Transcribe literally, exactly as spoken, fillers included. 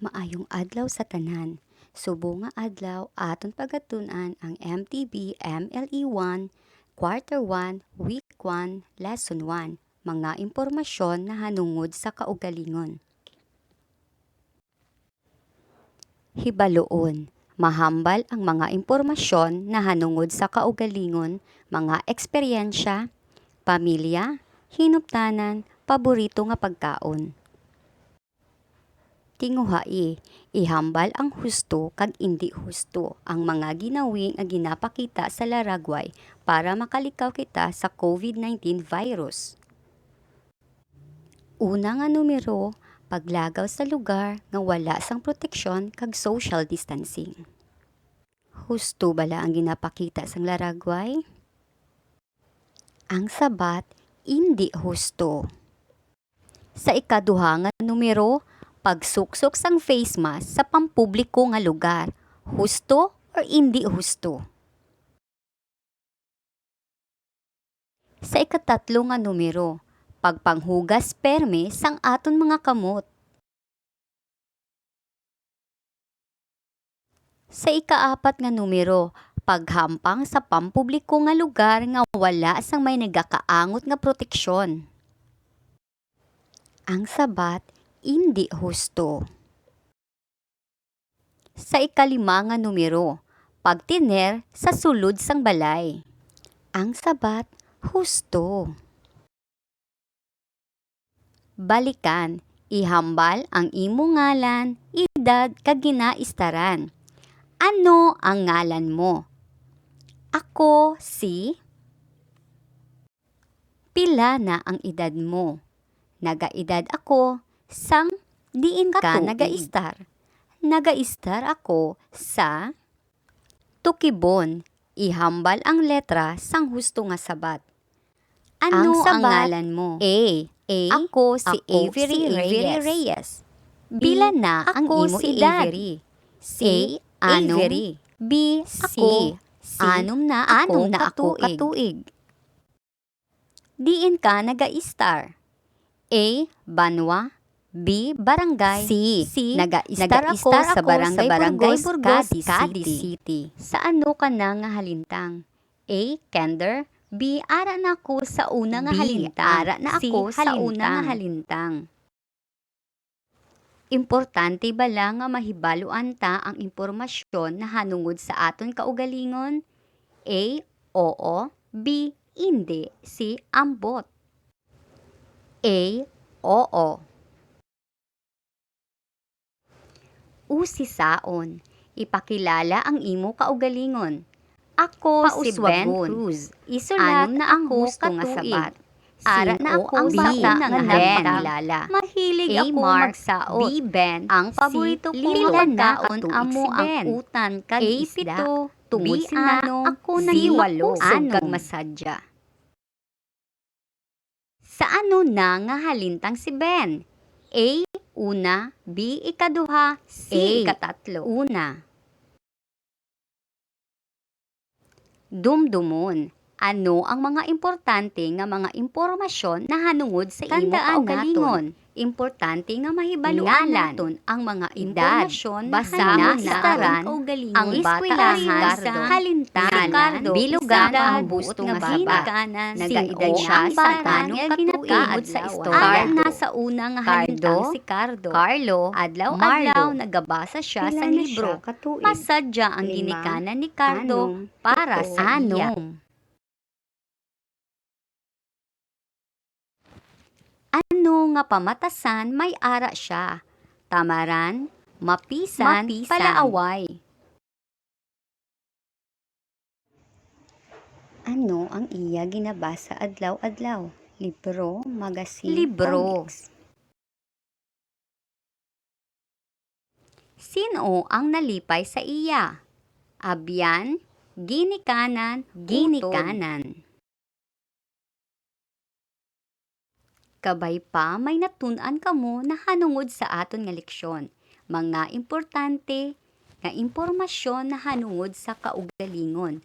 Maayong adlaw sa tanan. Subong nga adlaw, aton pagatun-an ang M T B M L E one, Quarter one, Week one, Lesson one, mga impormasyon nahanungod sa kaugalingon. Hibaluon, mahambal ang mga impormasyon nahanungod sa kaugalingon, mga eksperyensya, pamilya, hinuptanan, paborito nga pagkaon. Tinguhai, ihambal ang husto kag indi husto ang mga ginawi nga ginapakita sa laragway para makalikaw kita sa COVID nineteen virus. Una nga numero, paglagaw sa lugar nga wala sang proteksyon kag social distancing. Husto bala ang ginapakita sang laragway? Ang sabat, indi husto. Sa ikaduha nga numero, pagsuksok sang face mask sa pampubliko nga lugar. Husto or indi husto? Sa ikatatlo nga numero, pagpanghugas perme sang aton mga kamot. Sa ikaapat nga numero, paghampang sa pampubliko nga lugar nga wala sang may nagakaangot nga proteksyon. Ang sabat, indi husto. Sa ikalima nga numero, pagtener sa sulod sang balay. Ang sabat, husto. Balikan, ihambal ang imo ngalan, edad, kag ginaistaran. Ano ang ngalan mo? Ako si. Pila na ang edad mo? Nagaedad ako sang. Diin ka nagaistar? Nagaistar ako sa. Tukibon, ihambal ang letra sang husto nga sabat. Ano ang ngalan mo? A. A. Ako si Avery Reyes. Pila na ang imo edad? A. Anom. B. Ako si. Anom na ako ka tuig. Diin ka nagaistar? A. Banwa. B. Barangay. C. Nagaistar ako sa Barangay Burgos, Cadiz City. Sa ano ka na nga halintang? A. Kinder. B. Ara na ako sa una nga halintang. Ara na ako sa una nga halintang. Importante bala nga mahibaluan ta ang impormasyon nahanungod sa aton kaugalingon? A. Oo. B. Indi. C. Ambot. A. Oo. Usisaon, ipakilala ang imo kaugalingon. Ako si Ben Cruz. Isulat ang husto nga sabat. Ara na ako sa una nga halintang. Mahilig ako magsaot. B. Ben. Ang paborito ko nga pagkaon amo ang utan kag isda. Tungod sina ako nahimakusog kag masadya. Sa ano na nga halintang si Ben? A. Una. B. Ikaduha. C. Ikatatlo. Una. Dumdumon. Ano ang mga importante nga mga impormasyon nahanungod sa imo kaugalingon? Importante nga mahibaluan naton ang mga edad, basahon na ang kaugalingon, ang eskwelahan sa halintang, bilugan ang husto nga sabat. Nagaedad siya sa tanong katuig. Ara na sa una nga halintang si Cardo. Carlo, adlaw-adlaw nagabasa siya sang libro. Masadya ang ginikanan ni Cardo para sa iya. Ano nga pamatasan may ara sia? Tamaran, mapisan, palaaway. Ano ang iya ginabasa adlaw-adlaw? Libro, magazine, comics? Sin-o ang nalipay sa iya? Abyan, ginikanan, utod. Kabay pa may natun-an kamo nahanungod sa aton nga leksyon. Mga importante nga impormasyon nahanungod sa kaugalingon.